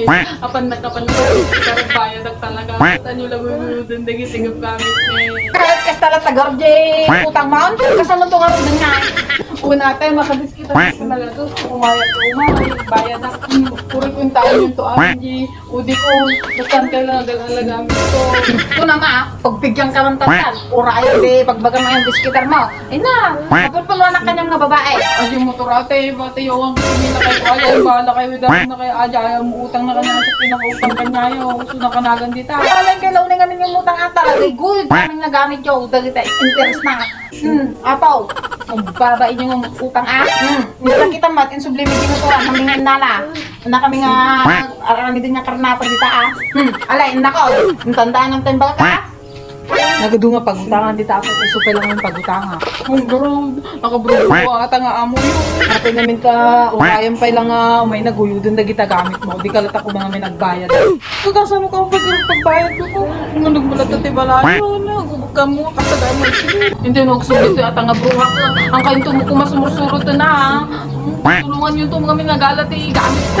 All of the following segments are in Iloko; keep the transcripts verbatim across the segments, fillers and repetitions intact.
gamit. Apan nagkapan na, bayad talaga. Basta nyo lang uyuden dagiti gamit. Kasta la tagar di utang man. Kasano to nga ruden nga? Una tayo, makadis kita sa talaga to. Kumayat ko, ma, bayad na. Puro ko yung tayo yung to, Angie. Udi ko, basta ang kailangan, alaga mo to. Ito na, ma, pagbigyan ka ng tatal. Ura ay, di, pagbaga mo yung biskitar mo. Ay na, napulpulo anak kanyang nga babae. Ay, yung motor ate, bati yawang kami na kayo. Ay, ay, bahala kayo, dahil na kayo. Ay, ay, ang utang na kanya, sa pinakautang kanya, yung gusto na kanagan dita. Alay kay launay nga ninyong utang ata, lagay gud, kaming nagamit yun, dagita, interest na. Hmm, apaw, ang baba inyong utang, ah. Hmm, hindi kita mat, insubli, may ginuturan, kami nga nala. Na kami nga, arami din nga karnapa dita, ah. Hmm, alay, nako, ang tandaan ng tembal ka. Nagadu nga pagutangan dita ako, iso pa lang yung pagutangan. Ang garod, nakabrugo ko ata nga amo yun. Ate namin ka, urayan pa lang nga, may naguyuden dagita gamit mo, di ka latak ko mga may nagbayad. Kagasan mo ka ang pag-, pagbayad ko. Ang nagmulat ka ti balayo, na, gubog ka mo, kasagay mo, sige. Hindi, no, gusto dito ata nga bruha ka. Ang kainto mo kumasumursurot na, ha? Tulungan yun to, mga minagala ti gamit ko.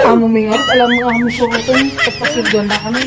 Amo mi nga, alam mo nga, amo suruton. Tapos pasilduan na kami.